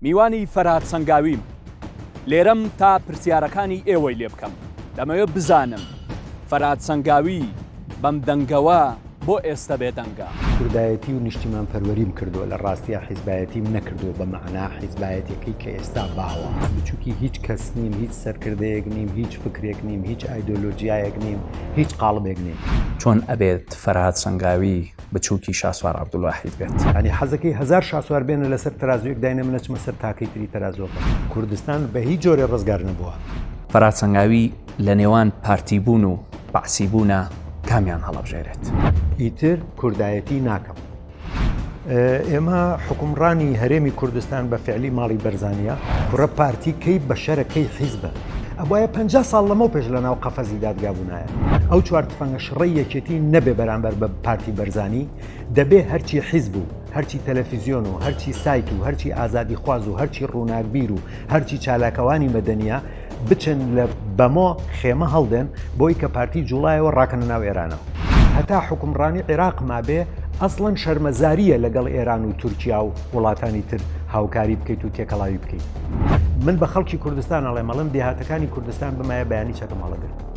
میوانی فەرهاد سەنگاویم. لێرەم تا پرسیارەکانی ئێوەی لێ بکەم. دەمەوێت بزانم فەرهاد سەنگاوی بەم دەنگەوە بۆ ئێستە بێدەنگە؟ کوردایەتی و نیشتیمانپەروەریم کردووە، لە ڕاستیا حیزبایەتیم نەکردووە بە مەعنا حیزبایەتیەکەی کە ئێستا باوە. بچوکی هیچ کەس نیم، هیچ سەرکردەیەک نیم، هیچ فکرێک نیم، هیچ ئایدۆلۆجیایەک نیم، هیچ قاڵبێک نیم. چۆن ئەبێت فەرهاد سەنگاوی بچوکی شاسوار عەبدولواحید بێت؟ یانی حەزەکەی هەزار شاسوار بێنە لەسەر تەرازویەک داینێ من ئەچمە سەر تاکەی تری تەرازوەکە. کوردستان بە هیچ جۆرێ ڕزگار نەبووە. فەرهاد سەنگاوی لە نێوان پارتی بوون و بەعسی بوونا کامیان هەڵەبژێرێت؟ ئیتر کوردایەتی ناکەم. ئێمە حوکمڕانی هەرێمی کوردستان بە فعلی ماڵی بەرزانیە. کوڕە پارتی کەی بەشەرە کەی حیزبە. ئەبوایە 50 ساڵ لەمەو پێش لە ناو قەفەزی دادگا بوونایە. ئەو چوار تفەنگە شڕەی یەکێتی نەبێ بەرامبەر بە پارتی بەرزانی، دەبێ هەرچی حیزب و هەرچی تەلەفیزیۆن و هەرچی سایت و هەرچی ئازادیخواز و هەرچی ڕووناکبیر و هەرچی چالاکەوانی مەدەنیە بچن لە بەمۆ خێمە هەڵدێن بۆی کە پارتی جوڵایەوە ڕاکەنە ناو ئێرانەوە. هەتا حوکمڕانی عێراق مابێ ئەسڵەن شەرمەزارییە لەگەڵ ئێران و تورکیا و وڵاتانی تر هاوکاری بکەیت و تێکەڵاوی بکەیت. من بە خەڵکی کوردستان ئەڵێم ئەڵێم دێهاتەکانی کوردستان بمایە بەیانی چەکم هەڵەگرت.